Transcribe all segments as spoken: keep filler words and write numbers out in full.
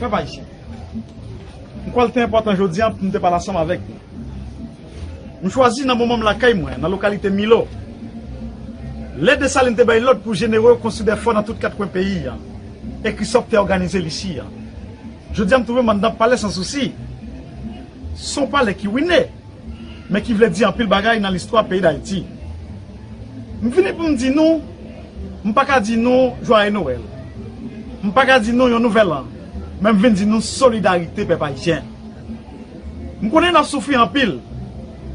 Pèp ayisyen, m kwè l te enpòtan jodi a pou m te pale ansanm avèk nou. M chwazi nan moman m lakay mwen, nan lokalite Milo. Lè Desalin te bay lòd pou jenero yo konstwi de fò nan tout kat kwen peyi a, e Christophe te òganize li isi a. Jodi a, m twouve m anndan palè Sansousi. Se yon palè ki wine, men ki vle di anpil bagay nan listwa peyi Dayiti. M vini pou m di nou, m pa ka di nou Jwaye Nwèl. M pa ka di nou yon nouvèl an, men m vin di nou solidarite pèp ayisyen. M konnen n ap soufri anpil.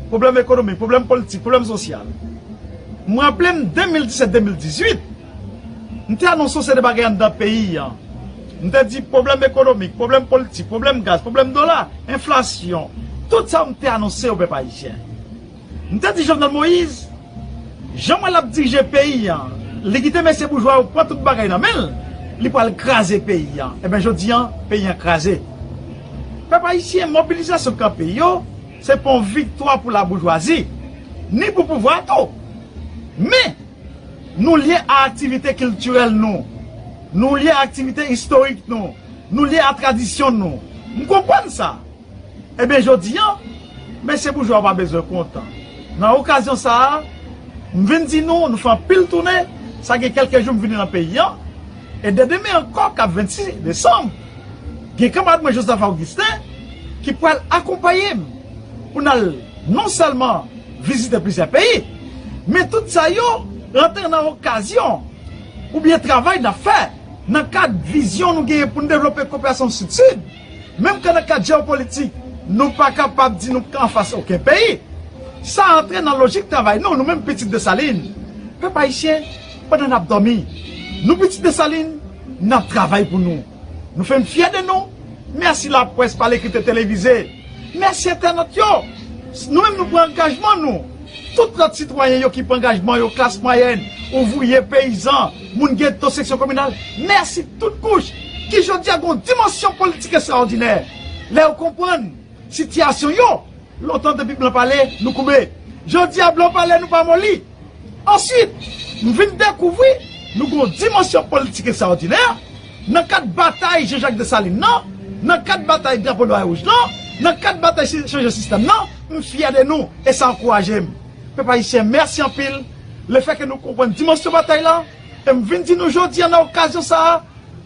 Pwoblèm ekonomik, pwoblèm politik, pwoblèm sosyal. M raple m de mil disèt, de mil dizuit, m te anonse yon seri de bagay anndan peyi an. M te di pwoblèm ekonomik, pwoblèm politik, pwoblèm gaz, pwoblèm dola, enflasyon. Tout sa m te anonse yo, pèp ayisyen. M te di Jovenel Moïse, jan m wè l ap dirije peyi an, li kite mesye boujwa yo pran tout bagay nan men l, li pral kraze peyi an. Ebyen, jodi an, peyi an kraze. Pèp ayisyen, mobilizasyon k kanpe yo, se pa yon viktwa pou laboujwazi, ni pou pouvwa a tou. Men, nou lye a aktivite kiltirèl nou, nou lye a aktivite istorik nou, nou lye a tradisyon nou. M konprann sa. Ebyen, jodi an, mesye boujwa yo pa bezwen kontan. Nan okazyon sa a, m vin di nou, nou fè anpil tounen, sa gen kèlke jou m vini nan peyi an, e de demen ankò, k ap vennsis desanm, gen kanmarad mwen Joseph Augustin ki pral akonpaye m pou n al non sèlman vizite plizyè peyi, men tout sa yo rantre nan okazyon oubyen travay n ap fè nan kad vizyon nou genyen pou n devlope koperasyon Sid-Sid. Menm ke nan kad jewopolitik, nou pa kapab di nou anfas okenn peyi. Sa antre nan lojik travay nou, nou menm pitit Desalin. Pèp ayisyen, pandan n ap dòmi, nou pitit Desalin, n ap travay pou nou. Nou fè m fyè de nou. Mèsi laprès, pa lekriti, televize. Mèsi entènot yo. Nou menm nou pran angajman nou. Tout lòt sitwayen yo ki pran angajman yo, klas mwayèn, ouvriye, peyizan, moun geto, seksyon kominal. Mèsi tout kouch ki jodi a gen yon dimansyon politik estrawòdinè. Lè yo konprann sitiyasyon yo, lontan depi blan pale, nou koube. Jodi a blan pale, nou pa moli. Answit, m vin dekouvri nou gen yon dimansyon politik estrawòdinè nan kad batay Jean Jacques Dessalines nan, nan kad batay drapo nwa e wouj lan, nan kad batay si- chanje sistèm nan. M fyè de nou e sa ankouraje m. Pèp ayisyen, mèsi anpil. Lefètke nou konprann dimansyon batay la, e m vin di nou jodi a nan okazyon sa a,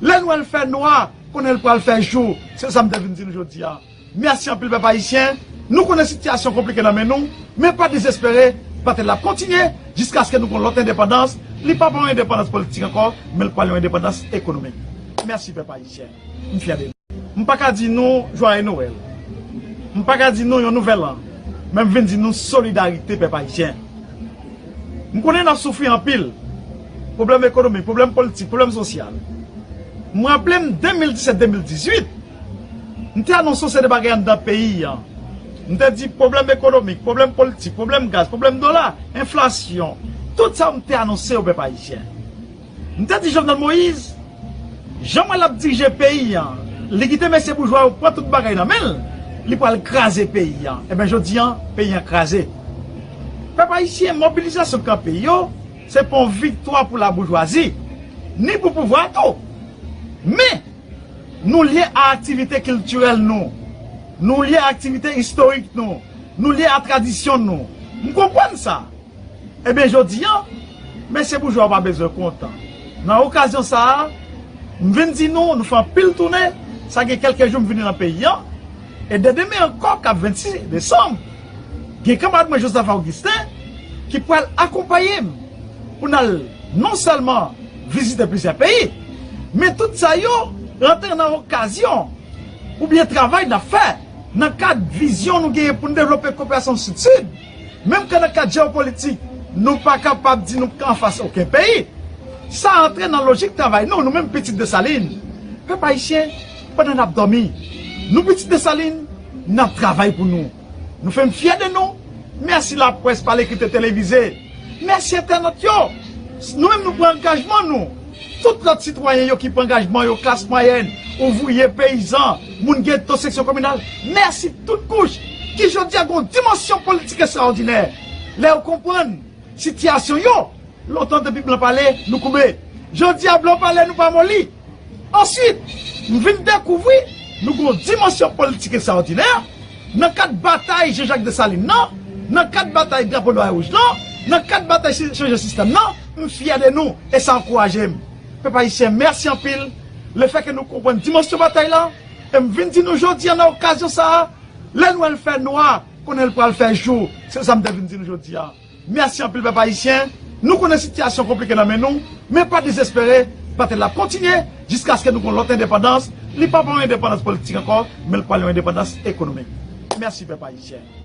lè nwèl fè nwa, konnen l pral fè jou. Se sa m te vin di nou jodi a. Mèsi anpil pèp ayisyen. Nou konnen sitiyasyon konplike nan men nou, men pa dezespere, batay la ap kontinye jiskaske nou gen yon lòt endepandans. Li p ap yon endepandans politik ankò, men l pral yon endepandans ekonomik. Mèsi pèp ayisyen. M fyè de nou. M pa ka di nou Jwaye Nwèl. M pa ka di nou yon nouvèl an, men m vin di nou solidarite pèp ayisyen. M konnen n ap soufri anpil. Pwoblèm ekonomik, pwoblèm politik, pwoblèm sosyal. M raple m de mil disèt, de mil dizuit, m te anonse yon seri de bagay anndan peyi an. M te di pwoblèm ekonomik, pwoblèm politik, pwoblèm gaz, pwoblèm dola, enflasyon. Tout sa m te anonse yo, pèp ayisyen. M te di Jovenel Moïse, jan m wè l ap dirije peyi an, li kite mesye boujwa yo pran tout bagay nan men l, li pral kraze peyi an. Ebyen, jodi an, peyi an kraze. Pèp ayisyen, mobilizasyon k kanpe yo, se pa yon viktwa pou laboujwazi, ni pou pouvwa a tou. Men, nou lye a aktivite kiltirèl nou, nou lye a aktivite istorik nou, nou lye a tradisyon nou. M konprann sa. Ebyen, jodi an, mesye boujwa yo pa bezwen kontan. Nan okazyon sa a, m vin di nou, nou fè anpil tounen, sa gen kèlke jou m vini nan peyi an, e de demen ankò, k ap vennsis desanm, gen kanmarad mwen Joseph Augustin ki pral akonpaye m pou n al non sèlman vizite plizyè peyi, men tout sa yo rantre nan okazyon oubyen travay n ap fè nan kad vizyon nou genyen pou n devlope koperasyon Sid-Sid. Menm ke nan kad jewopolitik, nou pa kapab di nou anfas okenn peyi. Sa antre nan lojik travay nou, nou menm pitit Desalin. Pèp ayisyen, pandan n ap dòmi, nou pitit Desalin, n ap travay pou nou. Nou fè m fyè de nou. Mèsi laprès, pa lekriti, televize. Mèsi entènot yo. Nou menm nou pran angajman nou. Tout lòt sitwayen yo ki pran angajman yo, klas mwayèn, ouvriye, peyizan, moun geto, seksyon kominal. Mèsi tout kouch ki jodi a gen yon dimansyon politik estrawòdinè. Lè yo konprann sitiyasyon yo, lontan depi blan pale, nou koube. Jodi a blan pale, nou pa moli. Answit, M vin dekouvri nou gen yon dimansyon politik ekstraòdinè nan kad batay Jean-Jacques Dessalines nan, nan kad batay drapo nwa e wouj lan, nan kad batay si- chanje sistèm nan. M fyè de nou e sa ankouraje m. Pèp ayisyen, mèsi anpil. Lefètke nou konprann dimansyon batay la, e m vin di nou jodi a nan okazyon sa a, lè nwèl fè nwa, konnen l pral fè jou. Se sa m te vin di nou jodi a. Mèsi anpil pèp ayisyen. Nou konnen sitiyasyon konplike nan men nou, men pa dezespere. Batay la ap kontinye jiskaske nou gen yon lòt endepandans. Li p ap yon endepandans politik ankò, men l pral yon endepandans ekonomik. Mèsi pèp ayisyen.